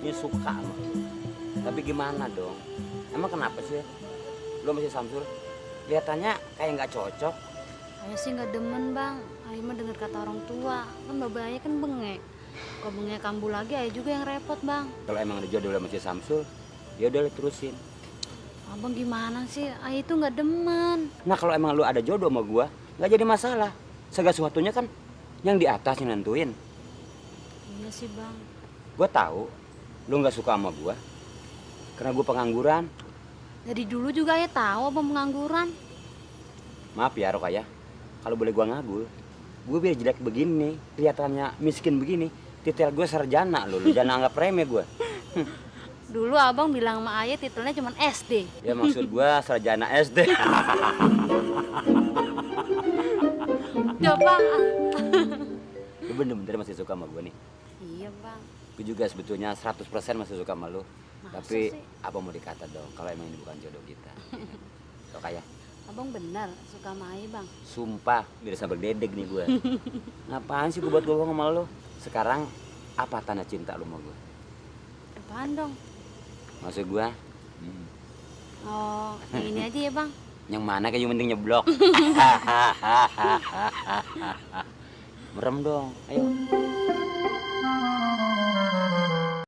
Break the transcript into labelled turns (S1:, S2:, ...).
S1: sebetulnya suka sama lu. Tapi gimana dong? Emang kenapa sih lu masih Samsul? Kelihatannya kayak nggak cocok.
S2: Ayah sih nggak demen bang. Ayah mah denger kata orang tua. Kan bapak ayah kan bengek. Kalau bengek kambuh lagi ayah juga yang repot bang.
S1: Kalau emang ada jodoh sama si Samsul, ya udah lu terusin.
S2: Abang gimana sih? Ayah itu nggak demen.
S1: Nah kalau emang lu ada jodoh sama gua, nggak jadi masalah. Segala sesuatunya kan yang di atas yang nentuin.
S2: Iya sih bang.
S1: Gua tahu lu nggak suka sama gua karena gua pengangguran.
S2: Dari dulu juga ayah tahu abang pengangguran.
S1: Maaf ya Rokaya, kalau boleh gua ngagul, gua biar jelek begini, kelihatannya miskin begini, titel gua sarjana lu jangan anggap remeh gua.
S2: Dulu abang bilang sama ayah titelnya cuma SD.
S1: Ya maksud gua sarjana SD.
S2: Ya bang.
S1: Lu bener-bener masih suka sama gua nih.
S2: Iya bang.
S1: Gua juga sebetulnya 100% masih suka sama lu.
S2: Masa
S1: Tapi
S2: sih?
S1: apa mau dikata dong kalau emang ini bukan jodoh kita. Rokaya,
S2: Abang benar suka sama ayah bang.
S1: sumpah biar sampai dedek nih gua. Ngapain sih gua buat bohong sama lu? Sekarang apa tanda cinta lu sama gua?
S2: Apaan dong?
S1: Maksud gua,
S2: Oh, yang ini aja ya bang.
S1: yang mana kayak yang penting nyeblok. Merem dong, ayo.